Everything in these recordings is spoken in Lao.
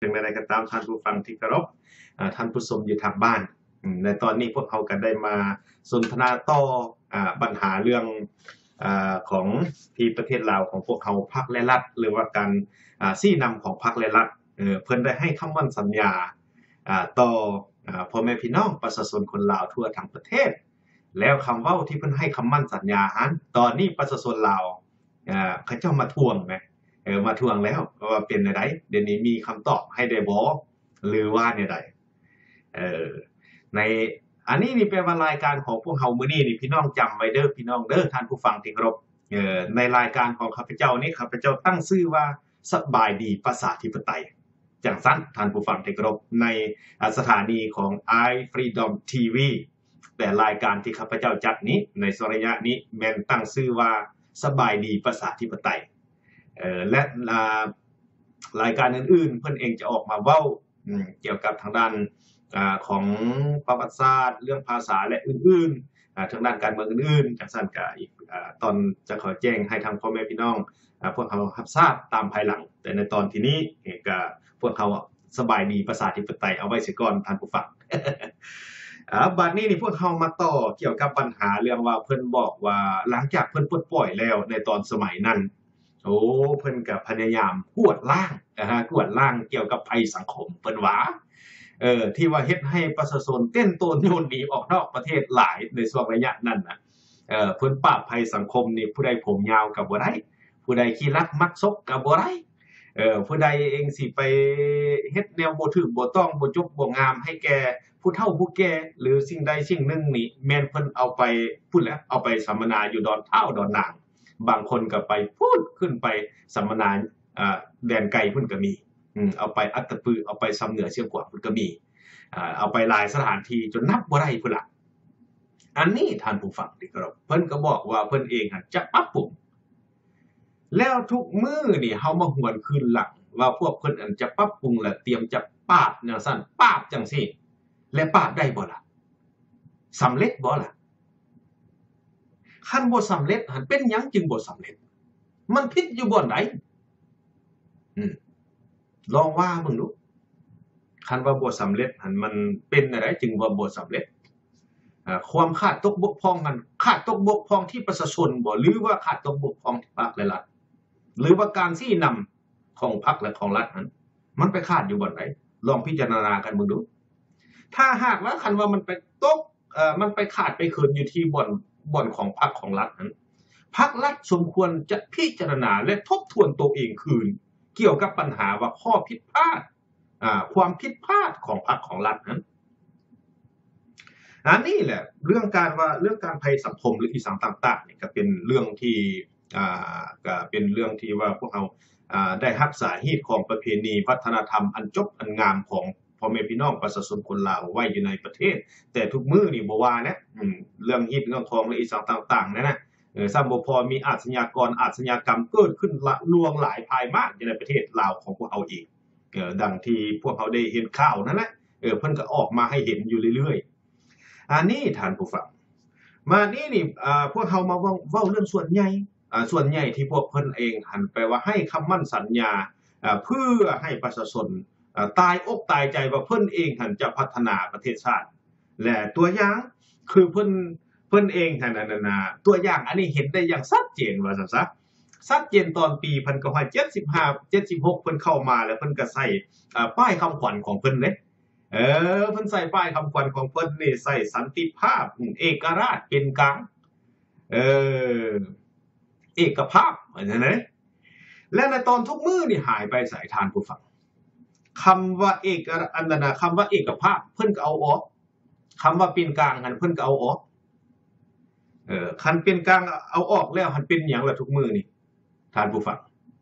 ຢ່າງໃດກໍຕາມ ທ່ານຜູ້ຟັງທີ່ເຄົາລົບ, ອາ ທ່ານຜູ້ຊົມຢູ່ທາງບ້ານ, ອາ ໃນຕອນນີ້ພວກເຮົາກໍໄດ້ມາສົນທະນາຕໍ່ ອາ ບັນຫາເລື່ອງ ອາ ຂອງທີ່ປະເທດລາວຂອງພວກເຮົາ ພັກ ແລະ ລັດ ຫຼືວ່າການ ອາ ຊີ້ນຳຂອງພັກ ແລະ ລັດ ເອີ ເພິ່ນໄດ້ໃຫ້ຄຳໝັ້ນສັນຍາ ອາ ຕໍ່ ອາ ພໍ່ແມ່ພີ່ນ້ອງປະຊາຊົນຄົນລາວທົ່ວທັງປະເທດ. ແລ້ວຄຳເວົ້າທີ່ເພິ່ນໃຫ້ຄຳໝັ້ນສັນຍາຫັ້ນ ຕອນນີ້ປະຊາຊົນລາວ ເຂົາເຈົ້າມາທວງແມ ເອີ ມາທວງແລ້ວວ່າເປັນແນວໃດ, ດຽວນີ້ມີຄຳຕອບໃຫ້ແດ່ບໍ່ ຫຼືວ່າແນວໃດ? ເອີ ໃນ ອັນນີ້ນີ້ແປວ່າລາຍການຂອງພວກເຮົາມື້ນີ້ນີ້ ພີ່ນ້ອງຈຳໄວ້ເດີ ພີ່ນ້ອງເດີ ທ່ານຜູ້ຟັງທີ່ເຄົາລົບ, ເອີ ໃນລາຍການຂອງຂ້າພະເຈົ້ານີ້ ຂ້າພະເຈົ້າຕັ້ງຊື່ວ່າ ສະບາຍດີປະຊາທິປະໄຕ ຈັ່ງຊັ້ນ ທ່ານຜູ້ຟັງທີ່ເຄົາລົບ, ໃນ ອາ ສະຖານີຂອງ Eye Freedom ທີ ວີ ແຕ່ລາຍການທີ່ຂ້າພະເຈົ້າຈັດນີ້ ໃນຊ່ວງໄລຍະນີ້ແມ່ນຕັ້ງຊື່ວ່າ ສະບາຍດີປະຊາທິປະໄຕ ເອີ ແລະ ລາ ລາຍການອື່ນໆ ເພິ່ນເອງຈະອອກມາເວົ້າ ອາ ກ່ຽວກັບທາງດ້ານ ອາ ຂອງປະຫວັດສາດ ເລື່ອງພາສາ ແລະ ອື່ນໆ ອາ ທາງດ້ານການເມືອງອື່ນໆ ຈັ່ງຊັ້ນກະອີກ ອາ ຕອນຈະຂໍແຈ້ງໃຫ້ທາງພໍ່ແມ່ພີ່ນ້ອງ ອາ ພວກເຮົາຮັບຊາບຕາມພາຍຫຼັງ, ແຕ່ໃນຕອນທີ່ນີ້ ເອີ ກະພວກເຮົາສະບາຍດີປະຊາທິປະໄຕເອົາໄວ້ເສຍກ່ອນ ທ່ານຜູ້ຟັງ. ອາ ບາດນີ້ນີ້ພວກເຮົາມາຕໍ່ກ່ຽວກັບບັນຫາເລື່ອງວ່າ ເພິ່ນບອກວ່າ ຫຼັງຈາກເພິ່ນປົດປ່ອຍແລ້ວໃນຕອນສະໄໝນັ້ນ ໂອ້ ເພິ່ນກະພະຍາຍາມກວາດລ້າງ ອາ ກວາດລ້າງກ່ຽວກັບໄພສັງຄົມ ເພິ່ນວ່າ ເອີ ທີ່ວ່າເຮັດໃຫ້ປະຊາຊົນເຕັ້ນໂຕນໂຍນໜີອອກນອກປະເທດຫຼາຍໃນຊ່ວງໄລຍະນັ້ນນະ. ເອີ ເພິ່ນປາບໄພສັງຄົມນີ້ ຜູ້ໃດຜົມຍາວກໍບໍ່ໄດ້, ຜູ້ໃດຂີ້ລັກມັກສົກກໍບໍ່ໄດ້, ເອີ ຜູ້ໃດເອງຊິໄປເຮັດແນວບໍ່ຖືກບໍ່ຕ້ອງ ບໍ່ຈົບບໍ່ງາມໃຫ້ແກ່ຜູ້ເຖົ້າຜູ້ແກ່ ຫຼື ສິ່ງໃດສິ່ງໜຶ່ງນີ້ ແມ່ນເພິ່ນເອົາໄປພຸ້ນແຫຼະ ເອົາໄປສຳມະນາຢູ່ດອນທ້າວດອນນາງ, ບາງຄົນກໍໄປພຸ້ນ ຂຶ້ນໄປສຳມະນາ ອາ ແດນໄກພຸ້ນກໍມີ, ອືມ ເອົາໄປອັດຕະປື ເອົາໄປຊຳເໜືອຊຽງຂວາງພຸ້ນກໍມີ, ອາ ເອົາໄປຫຼາຍສະຖານທີ່ຈົນນັບບໍ່ໄດ້ພຸ້ນລະ. ອັນນີ້ທ່ານຜູ້ຟັງທີ່ເຄົາລົບ ເພິ່ນກໍບອກວ່າເພິ່ນເອງຫັ້ນຈະປັບປຸງ, ແລ້ວທຸກມື້ນີ້ເຮົາມາຫວນຄືນຫຼັງວ່າພວກເພິ່ນອັນຈະປັບປຸງ ແລະ ຕຽມຈະປາບຈັ່ງຊັ້ນ ປາບຈັ່ງຊີ້ ແລະ ປາບໄດ້ບໍ່ລະ? ສຳເລັດບໍ່ລະ? ຄັນບໍ່ສຳເລັດຫັ້ນ ເປັນຫຍັງຈຶ່ງບໍ່ສຳເລັດ? ມັນຜິດຢູ່ບ່ອນໃດ? ອືມ ລອງວ່າເບິ່ງດູ. ຄັນວ່າບໍ່ສຳເລັດຫັ້ນ ມັນເປັນແນວໃດຈຶ່ງວ່າບໍ່ສຳເລັດ? ອາ ຄວາມຂາດຕົກບົກຜ່ອງຫັ້ນ ຂາດຕົກບົກຜ່ອງທີ່ປະຊາຊົນບໍ ຫຼືວ່າຂາດຕົກບົກຜ່ອງທີ່ພັກ ແລະ ລັດ? ຫຼືວ່າການຊີ້ນຳຂອງພັກ ແລະ ຂອງລັດຫັ້ນ ມັນໄປຂາດຢູ່ບ່ອນໃດ? ລອງພິຈາລະນາກັນເບິ່ງດູ. ຖ້າຫາກວ່າ ຄັນວ່າມັນໄປຕົກ ເອີ ມັນໄປຂາດໄປເຂີນຢູ່ທີ່ບ່ອນ ບ່ອນຂອງພັກຂອງລັດຫັ້ນ ພັກລັດສົມຄວນຈະພິຈາລະນາ ແລະ ທົບທວນໂຕເອງຄືນ ກ່ຽວກັບບັນຫາວ່າຂໍ້ຜິດພາດ ອາ ຄວາມຜິດພາດຂອງພັກຂອງລັດຫັ້ນ. ອັນນີ້ແຫຼະ ເລື່ອງການວ່າ ເລື່ອງການໄພສັງຄົມ ຫຼື ອີ່ສັງຕ່າງໆນີ້ ກໍເປັນເລື່ອງທີ່ ອ່າ ກໍເປັນເລື່ອງທີ່ວ່າພວກເຮົາ ອ່າ ໄດ້ຮັກສາຮີດຄອງປະເພນີວັດທະນະທຳອັນຈົບອັນງາມຂອງພໍ່ແມ່ພີ່ນ້ອງປະຊາຊົນຄົນລາວໄວ້ຢູ່ໃນປະເທດ, ແຕ່ທຸກມື້ນີ້ບໍ່ວ່າແນະ ເລື່ອງຮີດເລື່ອງຄອງ ແລະ ອີ່ສັງຕ່າງໆນັ້ນນະ ເອີ ຊ້ຳບໍ່ພໍມີອາດຊະຍາກອນ ອາດຊະຍາກຳເກີດຂຶ້ນຫຼະ ຫຼວງຫຼາຍພາຍມາກຢູ່ໃນປະເທດລາວຂອງພວກເຮົາອີກ. ເອີ ດັ່ງທີ່ພວກເຮົາໄດ້ເຫັນຂ່າວນັ້ນແຫຼະ ເອີ ເພິ່ນກໍອອກມາໃຫ້ເຫັນຢູ່ເລື້ອຍໆ. ອັນນີ້ທ່ານຜູ້ຟັງ ມານີ້ນີ້ ອ່າ ພວກເຮົາມາເວົ້າ ເວົ້າເລື່ອງສ່ວນໃຫຍ່ ອ່າ ສ່ວນໃຫຍ່ທີ່ພວກເພິ່ນເອງຫັ້ນ ແປວ່າໃຫ້ຄຳໝັ້ນສັນຍາ ອ່າ ເພື່ອໃຫ້ປະຊາຊົນ ອ່າ ຕາຍອົກຕາຍໃຈວ່າເພິ່ນເອງຫັ້ນຈະພັດທະນາປະເທດຊາດ ແລະ ຕົວຢ່າງຄືເພິ່ນ ເພິ່ນເອງຫັ້ນ ອັນນັ້ນນະ ຕົວຢ່າງອັນນີ້ເຫັນໄດ້ຢ່າງຊັດເຈນວ່າຊັ້ນຊະ ຊັດເຈນຕອນປີພັນເກົ້າຮ້ອຍເຈັດສິບຫ້າ ເຈັດສິບຫົກ ເພິ່ນເຂົ້າມາແລ້ວເພິ່ນກໍໃສ່ ອ່າ ປ້າຍຄຳຂວັນຂອງເພິ່ນເດ້ ເອີ ເພິ່ນໃສ່ປ້າຍຄຳຂວັນຂອງເພິ່ນນີ້ ໃສ່ສັນຕິພາບ ເອກະລາດ ເປັນກາງ ເອີ ເອກະພາບ ວ່າຊັ້ນເດ້ ແລະ ໃນຕອນທຸກມື້ນີ້ຫາຍໄປໃສທ່ານຜູ້ຟັງ? ຄຳວ່າເອກະ ອັນນັ້ນນະ ຄຳວ່າເອກະພາບ ເພິ່ນກໍເອົາອອກ ຄຳວ່າເປັນກາງຫັ້ນ ເພິ່ນກໍເອົາອອກ ເອີ ຄັນເປັນກາງເອົາອອກແລ້ວຫັ້ນ ເປັນຫຍັງລະທຸກມື້ນີ້ ທ່ານຜູ້ຟັງ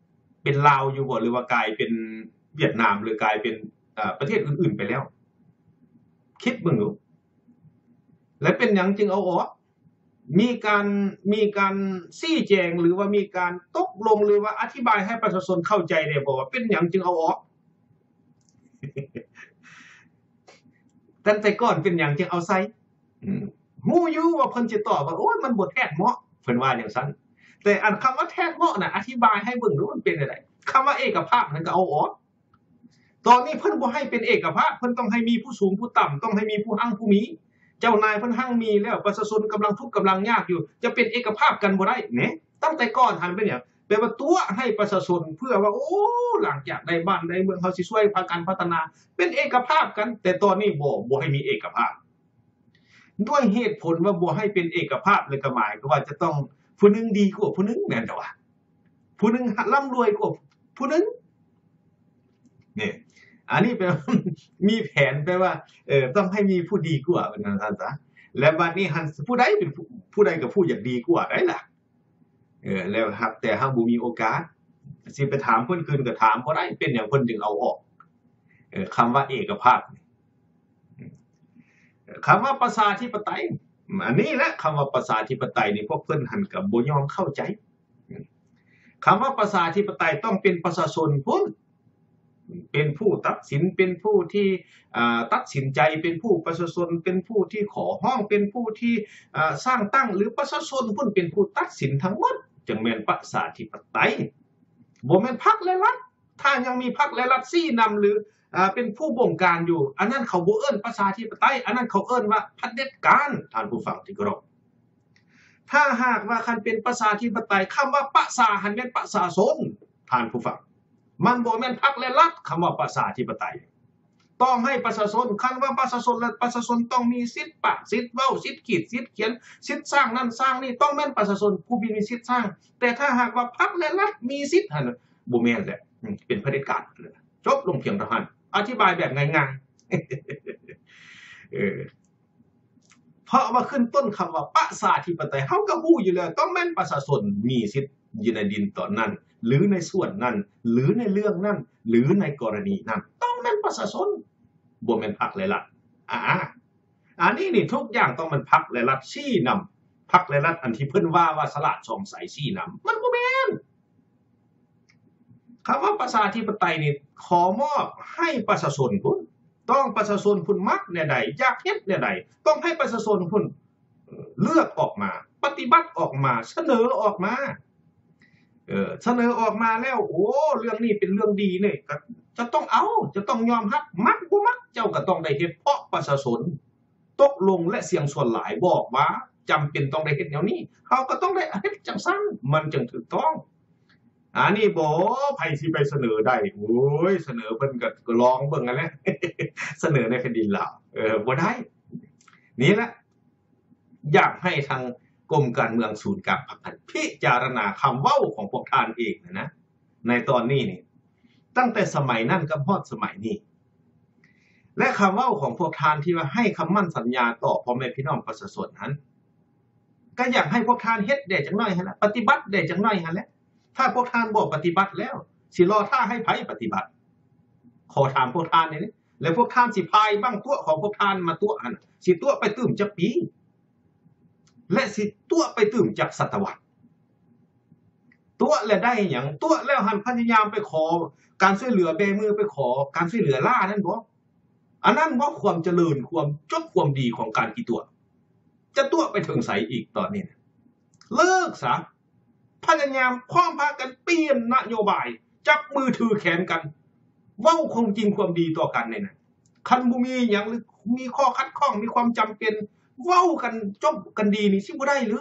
ເປັນລາວຢູ່ບໍ່ ຫຼືວ່າກາຍເປັນຫວຽດນາມ ຫຼືກາຍເປັນ ເອີ ປະເທດອື່ນໆໄປແລ້ວ? ຄິດເບິ່ງດູ ແລະ ເປັນຫຍັງຈຶ່ງເອົາອອກ? ມີການ ມີການຊີ້ແຈງ ຫຼືວ່າມີການຕົກລົງ ຫຼືວ່າອະທິບາຍໃຫ້ປະຊາຊົນເຂົ້າໃຈແດ່ບໍ່ວ່າເປັນຫຍັງຈຶ່ງເອົາອອກ? ຕັ້ງແຕ່ກ່ອນເປັນຫຍັງຈຶ່ງເອົາໃສ່? ອືມ ຮູ້ຢູ່ວ່າເພິ່ນຊິຕອບວ່າ ໂອ້ຍ ມັນບໍ່ແທດເໝາະ ເພິ່ນວ່າຈັ່ງຊັ້ນ ແຕ່ອັນຄຳວ່າແທດເໝາະນະ ອະທິບາຍໃຫ້ເບິ່ງດູ ມັນເປັນແນວໃດ? ຄຳວ່າເອກະພາບນັ້ນກໍເອົາອອກ ຕອນນີ້ເພິ່ນບໍ່ໃຫ້ເປັນເອກະພາບ, ເພິ່ນຕ້ອງໃຫ້ມີຜູ້ສູງຜູ້ຕ່ຳ, ຕ້ອງໃຫ້ມີຜູ້ຮັ່ງຜູ້ມີ. ເຈົ້ານາຍເພິ່ນຮັ່ງມີແລ້ວ, ປະຊາຊົນກຳລັງທຸກກຳລັງຍາກຢູ່, ຈະເປັນເອກະພາບກັນບໍ່ໄດ້ເນ. ຕັ້ງແຕ່ກ່ອນຫັ້ນເປັນຫຍັງ? ແປວ່າຕົວະໃຫ້ປະຊາຊົນ ເພື່ອວ່າ ໂອ້ ຫຼັງຈາກໄດ້ບ້ານໄດ້ເມືອງ ເຮົາຊິຊ່ວຍພາກັນພັດທະນາ ເປັນເອກະພາບກັນ, ແຕ່ຕອນນີ້ບໍ່, ບໍ່ໃຫ້ມີເອກະພາບ. ດ້ວຍເຫດຜົນວ່າບໍ່ໃຫ້ເປັນເອກະພາບ ແລ້ວກໍໝາຍຄວາມວ່າຈະຕ້ອງຜູ້ໜຶ່ງດີກວ່າຜູ້ໜຶ່ງ ແມ່ນແຕ່ວ່າ ຜູ້ໜຶ່ງຮ່ຳລວຍກວ່າຜູ້ໜຶ່ງ. ນີ້ ອັນນີ້ແປວ່າ ມີແຜນ ແປວ່າ ເອີ ຕ້ອງໃຫ້ມີຜູ້ດີກວ່າ ເປັນຈັ່ງຊັ້ນຊະ. ແລ້ວບັດນີ້ຫັ້ນ ຜູ້ໃດເປັນຜູ້ ຜູ້ໃດກໍຜູ້ຢາກດີກວ່າໄດ໋ລະ. ເອີ ແລ້ວຫາກແຕ່ເຮົາບໍ່ມີໂອກາດ ຊິໄປຖາມເພິ່ນຄືນກໍຖາມບໍ່ໄດ້ ເປັນຫຍັງເພິ່ນຈຶ່ງເອົາອອກ? ເອີ ຄຳວ່າເອກະພາບ ຄຳວ່າປະຊາທິປະໄຕ ອັນນີ້ແຫຼະ ຄຳວ່າປະຊາທິປະໄຕນີ້ ພວກເພິ່ນຫັ້ນກໍບໍ່ຍອມເຂົ້າໃຈ. ຄຳວ່າປະຊາທິປະໄຕຕ້ອງເປັນປະຊາຊົນພຸ້ນ ເປັນຜູ້ຕັດສິນ ເປັນຜູ້ທີ່ ອາ ຕັດສິນໃຈ ເປັນຜູ້ ປະຊາຊົນເປັນຜູ້ທີ່ຂໍຮ້ອງ ເປັນຜູ້ທີ່ ອາ ສ້າງຕັ້ງ ຫຼື ປະຊາຊົນພຸ້ນເປັນຜູ້ຕັດສິນທັງໝົດ ຈຶ່ງແມ່ນປະຊາທິປະໄຕ. ບໍ່ແມ່ນພັກ ແລະ ລັດ. ຖ້າຍັງມີພັກ ແລະ ລັດຊີ້ນຳ ຫຼື ອາ ເປັນຜູ້ບົງການຢູ່ ອັນນັ້ນເຂົາບໍ່ເອີ້ນປະຊາທິປະໄຕ, ອັນນັ້ນເຂົາເອີ້ນວ່າຜະເດັດການ ທ່ານຜູ້ຟັງທີ່ເຄົາລົບ. ຖ້າຫາກວ່າຄັນເປັນປະຊາທິປະໄຕ ຄຳວ່າປະຊາຫັ້ນແມ່ນປະຊາຊົນ ທ່ານຜູ້ຟັງ, ມັນບໍ່ແມ່ນພັກ ແລະ ລັດ ຄຳວ່າປະຊາທິປະໄຕ. ຕ້ອງໃຫ້ປະຊາຊົນ, ຄັນວ່າປະຊາຊົນ ແລະ ປະຊາຊົນຕ້ອງມີສິດປາກ ສິດເວົ້າ ສິດຂີດ ສິດຂຽນ ສິດສ້າງນັ້ນສ້າງນີ້ ຕ້ອງແມ່ນປະຊາຊົນຜູ້ມີສິດສ້າງ. ແຕ່ຖ້າຫາກວ່າພັກ ແລະ ລັດມີສິດຫັ້ນ ບໍ່ແມ່ນແຫຼະ ເປັນຜະເດັດການ ຈົບລົງພຽງເທົ່ານັ້ນ. ອະທິບາຍແບບງ່າຍໆ ເອີ ເພາະວ່າຂຶ້ນຕົ້ນຄຳວ່າປະຊາທິປະໄຕ ເຮົາກໍຮູ້ຢູ່ແລ້ວ ຕ້ອງແມ່ນປະຊາຊົນມີສິດຢູ່ໃນດິນຕອນນັ້ນ ຫຼື ໃນສ່ວນນັ້ນ ຫຼື ໃນເລື່ອງນັ້ນ ຫຼື ໃນກໍລະນີນັ້ນ ຕ້ອງແມ່ນປະຊາຊົນ ບໍ່ແມ່ນພັກ ແລະ ລັດ. ອາ ອັນນີ້ນີ້ ທຸກຢ່າງຕ້ອງແມ່ນພັກ ແລະ ລັດຊີ້ນຳ, ພັກ ແລະ ລັດອັນທີ່ເພິ່ນວ່າ ວ່າສະຫຼາດສ່ອງໃສຊີ້ນຳ ມັນບໍ່ແມ່ນ. ຄຳວ່າປະຊາທິປະໄຕນີ້ ຂໍມອບໃຫ້ປະຊາຊົນພຸ້ນ, ຕ້ອງປະຊາຊົນພຸ້ນມັກແນວໃດ ຢາກເຮັດແນວໃດ ຕ້ອງໃຫ້ປະຊາຊົນພຸ້ນເລືອກອອກມາ ປະຕິບັດອອກມາ ສະເໜີອອກມາ. ເອີ ສະເໜີອອກມາແລ້ວ ໂອ້ ເລື່ອງນີ້ເປັນເລື່ອງດີນີ້ ກໍຈະຕ້ອງເອົາ ຈະຕ້ອງຍອມຮັບ ມັກບໍ່ມັກເຈົ້າກໍຕ້ອງໄດ້ເຮັດ ເພາະປະຊາຊົນ ຕົກລົງ ແລະ ສຽງສ່ວນຫຼາຍບອກວ່າຈຳເປັນຕ້ອງໄດ້ເຮັດແນວນີ້ ເຮົາກໍຕ້ອງໄດ້ເຮັດຈັ່ງຊັ້ນ ມັນຈຶ່ງຖືກຕ້ອງ. ອັນນີ້ບໍ່ ໃຜຊິໄປສະເໜີໄດ້? ໂອ້ຍ ສະເໜີເພິ່ນກໍລອງເບິ່ງຫັ້ນແຫຼະ ສະເໜີໃນແຜ່ນດິນລາວ ເອີ ບໍ່ໄດ້. ນີ້ແຫຼະ ຢາກໃຫ້ທາງກົມການເມືອງສູນກາງພັກຫັ້ນ ພິຈາລະນາຄຳເວົ້າຂອງພວກທ່ານເອງນະ ໃນຕອນນີ້ນີ້ ຕັ້ງແຕ່ສະໄໝນັ້ນກັບຮອດສະໄໝນີ້ ແລະ ຄຳເວົ້າຂອງພວກທ່ານທີ່ວ່າໃຫ້ຄຳໝັ້ນສັນຍາຕໍ່ພໍ່ແມ່ພີ່ນ້ອງປະຊາຊົນຫັ້ນ ກໍຢາກໃຫ້ພວກທ່ານເຮັດແດ່ຈັກໜ້ອຍຫັ້ນລະ ປະຕິບັດແດ່ຈັກໜ້ອຍຫັ້ນແຫຼະ. ຖ້າພວກທ່ານບໍ່ປະຕິບັດແລ້ວ ຊິລໍຖ້າໃຫ້ໃຜປະຕິບັດ? ຂໍຖາມພວກທ່ານແດ່ເດ້ ແລ້ວພວກທ່ານຊິພາຍບັ້ງຕົວະຂອງພວກທ່ານມາຕົວະຫັ້ນ ຊິຕົວະໄປຕື່ມຈັກປີ? ແລະ ຊິຕົວະໄປຕື່ມຈັກສະຕະວັດ? ຕົວະແລ້ວໄດ້ຫຍັງ? ຕົວະແລ້ວຫັ້ນພະຍາຍາມໄປຂໍການຊ່ວຍເຫຼືອ ແບມືໄປຂໍການຊ່ວຍເຫຼືອລ້ານັ້ນບໍ່? ອັນນັ້ນບໍ່ຄວາມຈະເລີນ ຄວາມຈົບຄວາມດີຂອງການທີ່ຕົວະ? ຈະຕົວະໄປເຖິງໃສອີກຕອນນີ້ນະ? ເລີກຊະ. ພະຍາຍາມພ້ອມພາກັນປ່ຽນນະໂຍບາຍ ຈັບມືຖືແຂນກັນ ເວົ້າຄວາມຈິງຄວາມດີຕໍ່ກັນນີ້ນະ. ຄັນບໍ່ມີຫຍັງ ຫຼື ມີຂໍ້ຂັດຂ້ອງ ມີຄວາມຈຳເປັນ ເວົ້າກັນຈົບກັນດີນີ້ ຊິບໍ່ໄດ້ຫຼື?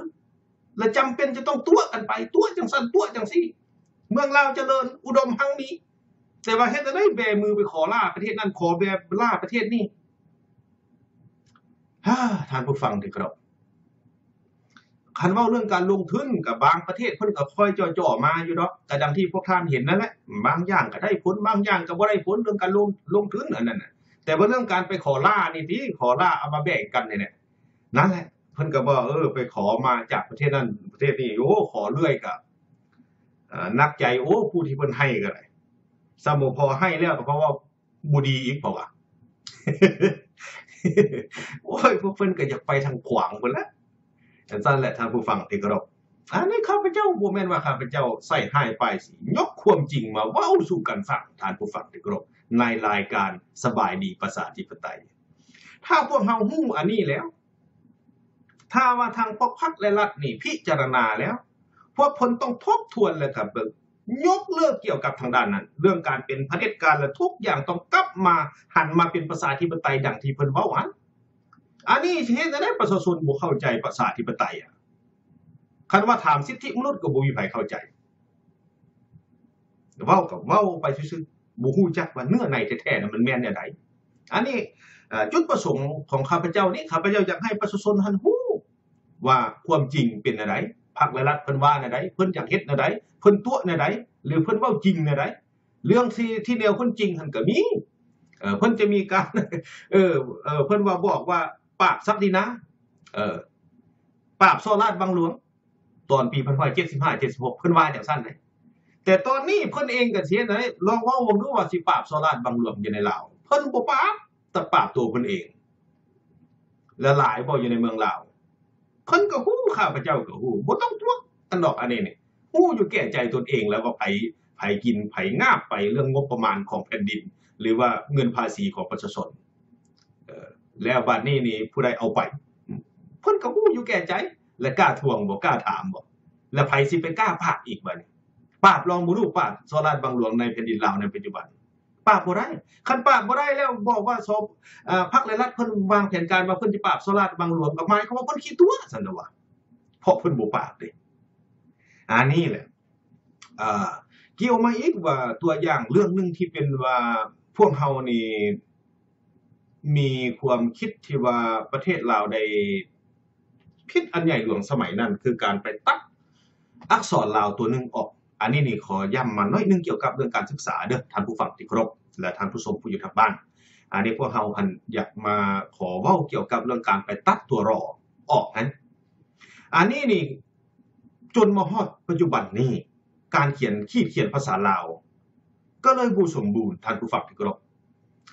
ແລະ ຈຳເປັນຈະຕ້ອງຕົວະກັນໄປ ຕົວະຈັ່ງຊັ້ນ ຕົວະຈັ່ງຊີ້. ເມືອງລາວຈະເລີນ ອຸດົມຮັ່ງມີ ແຕ່ວ່າເຮັດແນວໃດແບມືໄປຂໍລ້າປະເທດນັ້ນ ຂໍແບລ້າປະເທດນີ້. ທ່ານຜູ້ຟັງທີ່ເຄົາລົບ, ຄັນເວົ້າເລື່ອງການລົງທຶນ ກໍບາງປະເທດເພິ່ນກໍຄ່ອຍຈໍ່ໆມາຢູ່ດອກ, ກໍດັ່ງທີ່ພວກທ່ານເຫັນນັ້ນແຫຼະ, ບາງຢ່າງກໍໄດ້ຜົນ ບາງຢ່າງກໍບໍ່ໄດ້ຜົນ ເລື່ອງການລົງ ລົງທຶນອັນນັ້ນນະ. ແຕ່ວ່າເລື່ອງການໄປຂໍລ້ານີ້ຕິ ຂໍລ້າເອົາມາແບ່ງກັນນີ້ແຫຼະ ນັ້ນແຫຼະ ເພິ່ນກໍບອກ ເອີ ໄປຂໍມາຈາກປະເທດນັ້ນປະເທດນີ້ ໂອ້ ຂໍເລື້ອຍກໍ ເອີ ໜັກໃຈ ໂອ້ ຜູ້ທີ່ເພິ່ນໃຫ້ກໍໄດ້ ຊ້ຳບໍ່ພໍໃຫ້ແລ້ວກໍເພາະວ່າ ບໍ່ດີອີກ ເພາະວ່າ ໂອ້ຍ ພວກເພິ່ນກໍຢາກໄປທາງຂວາງພຸ້ນແຫຼະ. ຈັ່ງຊັ້ນແຫຼະ ທ່ານຜູ້ຟັງທີ່ເຄົາລົບ, ອັນນີ້ຂ້າພະເຈົ້າ ບໍ່ແມ່ນວ່າຂ້າພະເຈົ້າໃສ່ຮ້າຍປ້າຍສີ, ຍົກຄວາມຈິງມາເວົ້າສູ່ກັນຟັງ ທ່ານຜູ້ຟັງທີ່ເຄົາລົບ, ໃນລາຍການສະບາຍດີປະຊາທິປະໄຕ. ຖ້າພວກເຮົາຮູ້ອັນນີ້ແລ້ວ, ຖ້າວ່າທາງພວກພັກ ແລະ ລັດນີ້ພິຈາລະນາແລ້ວ, ພວກເພິ່ນຕ້ອງທົບທວນ ແລະ ກໍເບິ່ງ ຍົກເລີກກ່ຽວກັບທາງດ້ານນັ້ນ ເລື່ອງການເປັນຜະເດັດການ ແລະ ທຸກຢ່າງຕ້ອງກັບມາ ຫັນມາເປັນປະຊາທິປະໄຕ ດັ່ງທີ່ເພິ່ນເວົ້າຫັ້ນ. ອັນນີ້ເຮັດໃຫ້ປະຊາຊົນບໍ່ເຂົ້າໃຈປະຊາທິປະໄຕ. ຄັນວ່າຖາມສິດທິມະນຸດກໍບໍ່ມີໃຜເຂົ້າໃຈ. ເວົ້າກໍເວົ້າໄປຊື່ໆ ບໍ່ຮູ້ຈັກວ່າເນື້ອໃນແທ້ໆ ນັ້ນມັນແມ່ນແນວໃດ. ອັນນີ້ ເອີ ຈຸດປະສົງຂອງຂ້າພະເຈົ້ານີ້ ຂ້າພະເຈົ້າຢາກໃຫ້ປະຊາຊົນຫັ້ນຮູ້ວ່າຄວາມຈິງເປັນແນວໃດ, ພັກ ແລະ ລັດເພິ່ນວ່າແນວໃດ, ເພິ່ນຢາກເຮັດແນວໃດ, ເພິ່ນຕົວະແນວໃດ ຫຼື ເພິ່ນເວົ້າຈິງແນວໃດ. ເລື່ອງທີ່ ທີ່ແນວເພິ່ນຈິງຫັ້ນກໍມີ ເອີ ເພິ່ນຈະມີການ ເອີ ເອີ ເພິ່ນວ່າ ບອກວ່າປາບສັກດິນາ ເອີ ປາບສໍ້ລາດບັງຫຼວງ ຕອນປີພັນເກົ້າຮ້ອຍເຈັດສິບຫ້າ ເຈັດສິບຫົກ ເພິ່ນວ່າຈັ່ງຊັ້ນເດ້. ແຕ່ຕອນນີ້ເພິ່ນເອງກໍຊິເຮັດໃດ ລອງເວົ້າເບິ່ງດູວ່າຊິປາບສໍ້ລາດບັງຫຼວງຢູ່ໃນລາວ ເພິ່ນບໍ່ປາບ ແຕ່ປາບຕົວເພິ່ນເອງ ແລະ ຫຼາຍບໍ່ຢູ່ໃນເມືອງລາວ ເພິ່ນກໍຮູ້ ຂ້າພະເຈົ້າກໍຮູ້ ບໍ່ຕ້ອງຕົວະກັນດອກ. ອັນນີ້ນີ້ ຮູ້ຢູ່ແກ່ໃຈຕົນເອງແລ້ວວ່າໃຜ ໃຜກິນ ໃຜງາບໄປ ເລື່ອງງົບປະມານຂອງແຜ່ນດິນ ຫຼືວ່າເງິນພາສີຂອງປະຊາຊົນ. ເອີ ແລ້ວບາດນີ້ນີ້ຜູ້ໃດເອົາໄປ ເພິ່ນກໍຮູ້ຢູ່ແກ່ໃຈ ແລະ ກ້າທວງບໍ່ ກ້າຖາມບໍ່ ແລະ ໃຜຊິໄປກ້າປາບອີກບາດນີ້? ປາບລອງບໍ່ຮູ້ ປາບສໍ້ລາດບັງຫຼວງໃນແຜ່ນດິນລາວໃນປັດຈຸບັນ ປາບບໍ່ໄດ້. ຄັນປາບບໍ່ໄດ້ແລ້ວ ບອກວ່າ ສ- ເອີ ພັກ ແລະ ລັດເພິ່ນວາງແຜນການວ່າເພິ່ນຈະປາບສໍ້ລາດບັງຫຼວງ ກໍໝາຍຄວາມວ່າເພິ່ນຂີ້ຕົວະຊັ້ນແຫຼະວ່າ ເພາະເພິ່ນບໍ່ປາບເດ້. ອັນນີ້ແຫຼະ ເອີ ກ່ຽວມາອີກວ່າ ຕົວຢ່າງເລື່ອງໜຶ່ງທີ່ເປັນວ່າ ພວກເຮົານີ້ມີຄວາມຄິດທີ່ວ່າປະເທດລາວໄດ້ຜິດອັນໃຫຍ່ຫຼວງສະໄໝນັ້ນ ຄືການໄປຕັດອັກສອນລາວຕົວໜຶ່ງອອກ. ອັນນີ້ນີ້ຂໍຢ້ຳມາໜ້ອຍໜຶ່ງກ່ຽວກັບເລື່ອງການສຶກສາເດີ້ ທ່ານຜູ້ຟັງທີ່ເຄົາລົບ ແລະ ທ່ານຜູ້ຊົມຜູ້ຢູ່ທາງບ້ານ. ອັນນີ້ພວກເຮົາອັນຢາກມາຂໍເວົ້າກ່ຽວກັບເລື່ອງການໄປຕັດຕົວ ຣ ອອກຫັ້ນ. ອັນນີ້ນີ້ ຈົນມາຮອດປັດຈຸບັນນີ້ ການຂຽນ ຂີດຂຽນພາສາລາວກໍເລີຍບໍ່ສົມບູນ ທ່ານຜູ້ຟັງທີ່ເຄົາລົບ.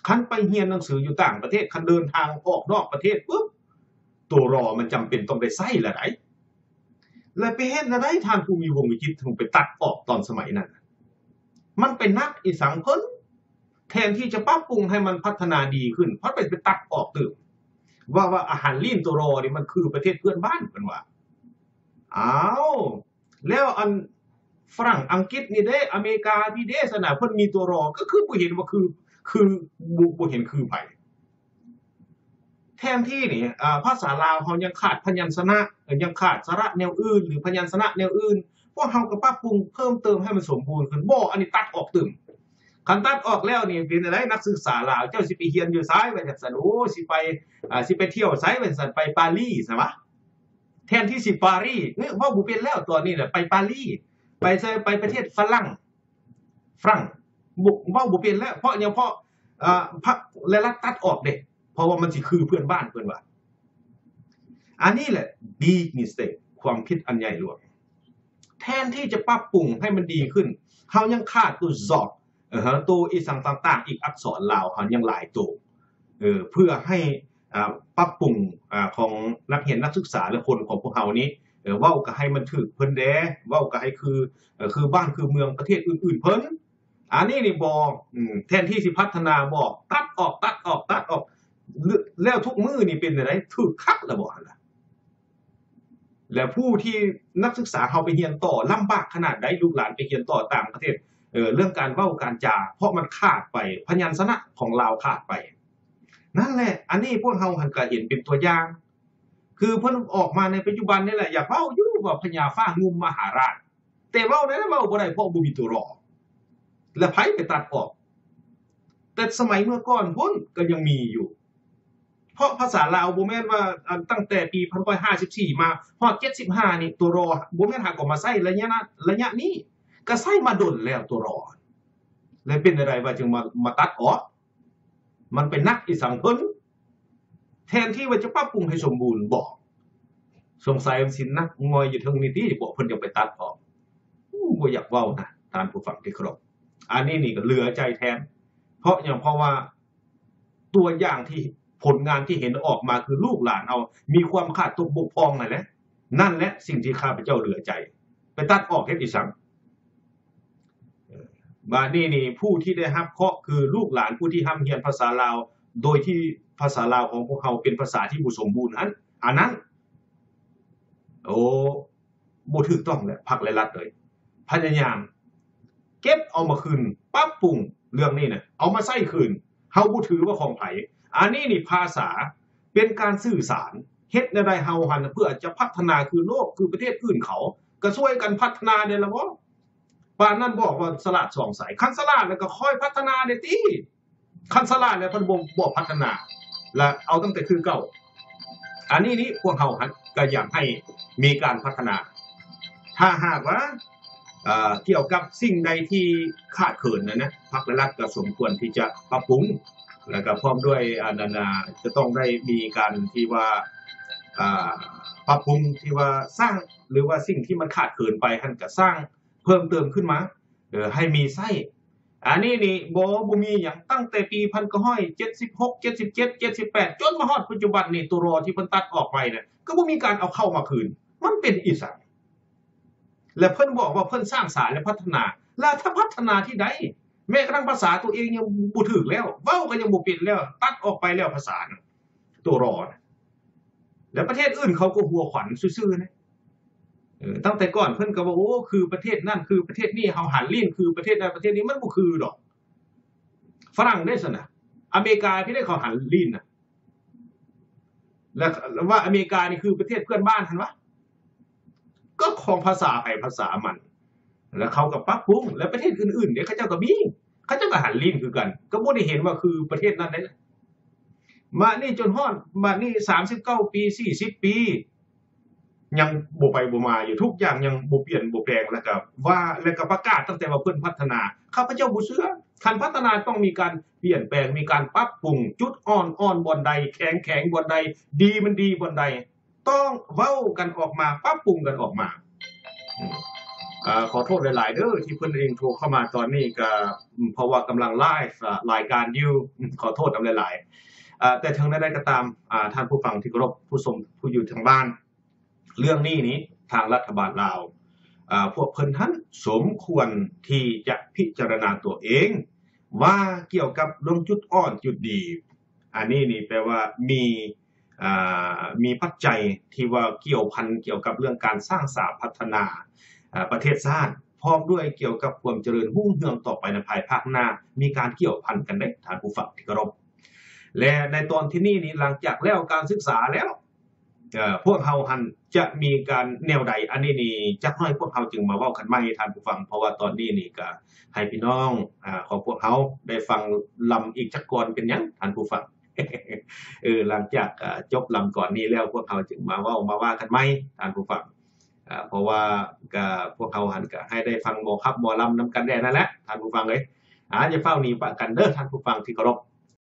ຄັນໄປຮຽນໜັງສືຢູ່ຕ່າງປະເທດ ຄັນເດີນທາງອອກນອກປະເທດປຶບ ຕົວ ຣ ມັນຈຳເປັນຕ້ອງໄດ້ໃຊ້ລະໃດ໋. ແລະ ໄປເຮັດແນວໃດ ທ່ານຜູ້ມີວົງວິຈິດ ເຖິງໄປຕັດອອກຕອນສະໄໝນັ້ນ? ມັນໄປໜັກອີສັງເພິ່ນ ແທນທີ່ຈະປັບປຸງໃຫ້ມັນພັດທະນາດີຂຶ້ນ ພັດໄປ ໄປຕັດອອກຕື່ມ. ວ່າ ວ່າອາຫານລີ້ນຕົວ ຣ ນີ້ມັນຄືປະເທດເພື່ອນບ້ານ ເພິ່ນວ່າ. ອ້າວ ແລ້ວອັນຝຣັ່ງອັງກິດນີ້ເດ້ ອາເມລິການີ້ເດ້ ຊັ້ນນະ ເພິ່ນມີຕົວ ຣ ກໍຄືບໍ່ເຫັນວ່າຄື ຄື ບໍ່ ບໍ່ເຫັນຄືໃຜ. ແທນທີ່ນີ້ ອາ ພາສາລາວເຮົາຍັງຂາດພະຍັນຊະນະ ຍັງຂາດສະຫຼະແນວອື່ນ ຫຼື ພະຍັນຊະນະແນວອື່ນ ພວກເຮົາກໍປັບປຸງເພີ່ມເຕີມໃຫ້ມັນສົມບູນຂຶ້ນ. ບໍ່ ອັນນີ້ຕັດອອກຕື່ມ. ຄັນຕັດອອກແລ້ວນີ້ເປັນຈັ່ງໃດ? ນັກສຶກສາລາວ ເຈົ້າຊິໄປຮຽນຢູ່ໃສ ວ່າຈັ່ງຊັ້ນ? ໂອ້ ຊິໄປ ອາ ຊິໄປທ່ຽວໃສ ວ່າຈັ່ງຊັ້ນ? ໄປປາຣີຊັ້ນຫວາ? ແທນທີ່ຊິປາຣີ ເອີ ເວົ້າບໍ່ເປັນແລ້ວ ຕອນນີ້ນະ ໄປປາຣີ ໄປໃສ? ໄປປະເທດຝຣັ່ງ ຝຣັ່ງ ບໍ່ ເວົ້າບໍ່ເປັນແລ້ວ. ເພາະຫຍັງ? ເພາະ ເອີ ພັກ ແລະ ລັດຕັດອອກເດ້ ເພາະວ່າມັນຊິຄືເພື່ອນບ້ານ ເພິ່ນວ່າ. ອັນນີ້ແຫຼະ big mistake ຄວາມຜິດອັນໃຫຍ່ຫຼວງ. ແທນທີ່ຈະປັບປຸງໃຫ້ມັນດີຂຶ້ນ ເຮົາຍັງຂາດໂຕ Z ເອີ ໂຕອີ່ສັງຕ່າງໆ ອີກ ອັກສອນລາວເຮົາຍັງຫຼາຍໂຕ ເອີ ເພື່ອໃຫ້ ອາ ປັບປຸງ ອາ ຂອງນັກຮຽນນັກສຶກສາ ແລະ ຄົນຂອງພວກເຮົານີ້ ເອີ ເວົ້າກໍໃຫ້ມັນຖືກເພິ່ນແດ່ ເວົ້າກໍໃຫ້ຄື ເອີ ຄືບ້ານຄືເມືອງປະເທດອື່ນໆເພິ່ນ. ອັນນີ້ນີ້ບໍ່ ອາ ແທນທີ່ຊິພັດທະນາ ບໍ່ ຕັດອອກ ຕັດອອກ ຕັດອອກ ແລ້ວທຸກມື້ນີ້ເປັນຈັ່ງໃດ? ຖືກຄັດແລ້ວບໍ່ຫັ້ນລະ? ແລະ ຜູ້ທີ່ນັກສຶກສາເຮົາໄປຮຽນຕໍ່ ລຳບາກຂະໜາດໃດ ລູກຫຼານໄປຮຽນຕໍ່ຕ່າງປະເທດ ເອີ ເລື່ອງການເວົ້າການຈາ ເພາະມັນຂາດໄປ ພະຍັນຊະນະຂອງລາວຂາດໄປ. ນັ້ນແຫຼະ ອັນນີ້ພວກເຮົາຫັ້ນກະເຫັນເປັນຕົວຢ່າງ ຄືເພິ່ນອອກມາໃນປັດຈຸບັນນີ້ແຫຼະ ຢາກເວົ້າຢູ່ວ່າພະຍາຟ້າງຸ່ມມະຫາລາດ ແຕ່ເວົ້າໄດ້ ເວົ້າບໍ່ໄດ້ ເພາະບໍ່ມີຕົວ ຣ ແລະ ໃຜໄປຕັດອອກ? ແຕ່ສະໄໝເມື່ອກ່ອນພຸ້ນກໍຍັງມີຢູ່ ເພາະພາສາລາວບໍ່ແມ່ນວ່າ ອັນ ຕັ້ງແຕ່ປີພັນເກົ້າຮ້ອຍຫ້າສິບສີ່ມາຮອດເຈັດສິບຫ້ານີ້ ຕົວ ຣ ບໍ່ແມ່ນຫາກໍມາໃຊ້ໄລຍະ ໄລຍະນີ້ ກໍໃຊ້ມາດົນແລ້ວຕົວ ຣ ແລ້ວເປັນແນວໃດວ່າຈຶ່ງມາ ມາຕັດອອກ? ມັນໄປໜັກອີ່ສັງເພິ່ນ ແທນທີ່ວ່າຈະປັບປຸງໃຫ້ສົມບູນ ບໍ່ ສົງໄສມັນຊິໜັກງ່ອຍຢູ່ເທິງນີ້ຕິ ພວກເພິ່ນຈັ່ງໄປຕັດອອກ. ໂອ້ ບໍ່ຢາກເວົ້ານະ ທ່ານຜູ້ຟັງທີ່ເຄົາລົບ ອັນນີ້ນີ້ກໍເຫຼືອໃຈແທນ. ເພາະຫຍັງ? ເພາະວ່າຕົວຢ່າງທີ່ ຜົນງານທີ່ເຫັນອອກມາ ຄືລູກຫຼານເຮົາມີຄວາມຂາດຕົກບົກຜ່ອງນັ້ນແຫຼະ ນັ້ນແຫຼະສິ່ງທີ່ຂ້າພະເຈົ້າເຫຼືອໃຈ. ໄປຕັດອອກເຮັດອີ່ສັງ? ບາດນີ້ນີ້ ຜູ້ທີ່ໄດ້ຮັບເຄາະຄືລູກຫຼານຜູ້ທີ່ຮ່ຳຮຽນພາສາລາວ ໂດຍທີ່ພາສາລາວຂອງພວກເຮົາເປັນພາສາທີ່ບໍ່ສົມບູນຫັ້ນ ອັນນັ້ນ ໂອ້ ບໍ່ຖືກຕ້ອງແຫຼະ ພັກ ແລະ ລັດເອີຍ. ພະຍາຍາມ ເກັບເອົາມາຄືນ ປັບປຸງເລື່ອງນີ້ນະ ເອົາມາໃຊ້ຄືນ ເຮົາບໍ່ຖືວ່າຂອງໃຜ. ອັນນີ້ນີ້ພາສາເປັນການສື່ສານ ເຮັດແນວໃດເຮົາຫັ້ນເພື່ອຈະພັດທະນາຄືໂລກ ຄືປະເທດອື່ນເຂົາ ກະຊ່ວຍກັນພັດທະນາແດ່ລະບໍ່? ປານນັ້ນບອກວ່າສະຫຼາດສອງສາຍ ຄັນສະຫຼາດແລ້ວກະຄ່ອຍພັດທະນາແດ່ຕິ. ຄັນສະຫຼາດແລ້ວເພິ່ນບໍ່ ບໍ່ພັດທະນາ ແລະເອົາຕັ້ງແຕ່ຄືເກົ່າ. ອັນນີ້ນີ້ພວກເຮົາຫັ້ນກະຢາກໃຫ້ມີການພັດທະນາ. ຖ້າຫາກວ່າ ເອີ ກ່ຽວກັບສິ່ງໃດທີ່ຂາດເຂີນນັ້ນນະ ພັກ ແລະ ລັດກະສົມຄວນທີ່ຈະປັບປຸງ ແລະກະພ້ອມດ້ວຍອັນນັ້ນນະ ຈະຕ້ອງໄດ້ມີການທີ່ວ່າ ອາ ປັບປຸງທີ່ວ່າສ້າງ ຫຼືວ່າສິ່ງທີ່ມັນຂາດເຂີນໄປຫັ້ນກະສ້າງເພີ່ມເຕີມຂຶ້ນມາ ເອີ ໃຫ້ມີໃຊ້. ອັນນີ້ນີ້ບໍ່ ບໍ່ມີຫຍັງ ຕັ້ງແຕ່ປີພັນເກົ້າຮ້ອຍເຈັດສິບຫົກ ເຈັດສິບເຈັດ ເຈັດສິບແປດ ຈົນມາຮອດປັດຈຸບັນນີ້ ຕົວຣໍທີ່ເພິ່ນຕັດອອກໄປນະ ກໍບໍ່ມີການເອົາເຂົ້າມາຄືນ. ມັນເປັນອີ່ຫຍັງ? ແລະເພິ່ນບອກວ່າເພິ່ນສ້າງສານ ແລະ ພັດທະນາ ແລະ ຖ້າພັດທະນາທີ່ໃດ? ແມ້ກະທັ້ງພາສາຕົວເອງຍັງບໍ່ຖືກແລ້ວ ເວົ້າກໍຍັງບໍ່ເປັນແລ້ວ ຕັດອອກໄປແລ້ວພາສານະ ຕົວຣໍນະ. ແລະປະເທດອື່ນເຂົາກໍຫົວຂວັນຊື່ໆນະ. ເອີ ຕັ້ງແຕ່ກ່ອນເພິ່ນກໍວ່າ ໂອ້ ຄືປະເທດນັ້ນ ຄືປະເທດນີ້ ເຮົາຫັນລີ້ນຄືປະເທດນັ້ນປະເທດນີ້ ມັນບໍ່ຄືດອກ. ຝຣັ່ງເດ້ຊັ້ນນະ ອາເມລິກາພີ້ເດ້ເຂົາຫັນລີ້ນນະ. ແລ້ວ ແລ້ວວ່າອາເມລິການີ້ຄືປະເທດເພື່ອນບ້ານຫັ້ນວະ ກໍຂອງພາສາໃຜພາສາມັນ ແລ້ວເຂົາກໍປັບປຸງ ແລ້ວປະເທດອື່ນໆເດ້ ເຂົາເຈົ້າກໍມີ ເຂົາເຈົ້າກໍຫັນລີ້ນຄືກັນ ກໍບໍ່ໄດ້ເຫັນວ່າຄືປະເທດນັ້ນເດ້. ມານີ້ຈົນຮອດ ມານີ້ສາມສິບເກົ້າປີ ສີ່ສິບປີ ຍັງບໍ່ໄປບໍ່ມາຢູ່ ທຸກຢ່າງຍັງບໍ່ປ່ຽນບໍ່ແປງ ແລ້ວກະວ່າ ແລ້ວກະປະກາດຕັ້ງແຕ່ວ່າເພິ່ນພັດທະນາ ຂ້າພະເຈົ້າບໍ່ເຊື່ອ. ຄັນພັດທະນາຕ້ອງມີການປ່ຽນແປງ ມີການປັບປຸງ ຈຸດອ່ອນ ອ່ອນບ່ອນໃດ ແຂງ ແຂງບ່ອນໃດ ດີມັນດີບ່ອນໃດ ຕ້ອງເວົ້າກັນອອກມາ ປັບປຸງກັນອອກມາ. ອາ ຂໍໂທດຫຼາຍໆເດີ ທີ່ເພິ່ນເອງໂທເຂົ້າມາຕອນນີ້ກະ ເພາະວ່າກຳລັງໄລຟ໌ ອາ ລາຍການຢູ່ ຂໍໂທດນຳຫຼາຍໆ. ອາ ແຕ່ເຖິງແນວໃດກໍຕາມ ອາ ທ່ານຜູ້ຟັງທີ່ເຄົາລົບ ຜູ້ຊົມ ຜູ້ຢູ່ທາງບ້ານ ເລື່ອງນີ້ນີ້ ທາງລັດຖະບານລາວ ອາ ພວກເພິ່ນຫັ້ນສົມຄວນທີ່ຈະພິຈາລະນາຕົວເອງ ວ່າກ່ຽວກັບເລື່ອງຈຸດອ່ອນຈຸດດີ ອັນນີ້ນີ້ແປວ່າມີ ອາ ມີປັດໄຈທີ່ວ່າກ່ຽວພັນກ່ຽວກັບເລື່ອງການສ້າງສາພັດທະນາ ອາ ປະເທດຊາດ ພ້ອມດ້ວຍກ່ຽວກັບຄວາມຈະເລີນຮຸ່ງເຮືອງຕໍ່ໄປໃນພາຍພາກໜ້າ ມີການກ່ຽວພັນກັນເດ້ ທ່ານຜູ້ຟັງທີ່ເຄົາລົບ. ແລະໃນຕອນທີ່ນີ້ນີ້ ຫຼັງຈາກແລ້ວການສຶກສາແລ້ວ ເອີ ພວກເຮົາຫັ້ນຈະມີການແນວໃດ ອັນນີ້ນີ້ຈັກໜ້ອຍພວກເຮົາຈຶ່ງມາເວົ້າກັນໃໝ່ທ່ານຜູ້ຟັງ ເພາະວ່າຕອນນີ້ນີ້ກະໃຫ້ພີ່ນ້ອງ ອາ ຂອງພວກເຮົາໄດ້ຟັງລຳອີກຈັກກ່ອນເປັນຫຍັງທ່ານຜູ້ຟັງ. ເອີ ຫຼັງຈາກ ອາ ຈົບລຳກ່ອນນີ້ແລ້ວ ພວກເຮົາຈຶ່ງມາເວົ້າມາວ່າກັນໃໝ່ທ່ານຜູ້ຟັງ ອາ ເພາະວ່າກະພວກເຮົາຫັ້ນກະໃຫ້ໄດ້ຟັງໝໍຂັບໝໍລຳນຳກັນແດ່ນັ້ນແຫຼະທ່ານຜູ້ຟັງເອີຍ. ອາ ຢ່າຟ້າວໜີປະກັນເດີທ່ານຜູ້ຟັງທີ່ເຄົາລົບ.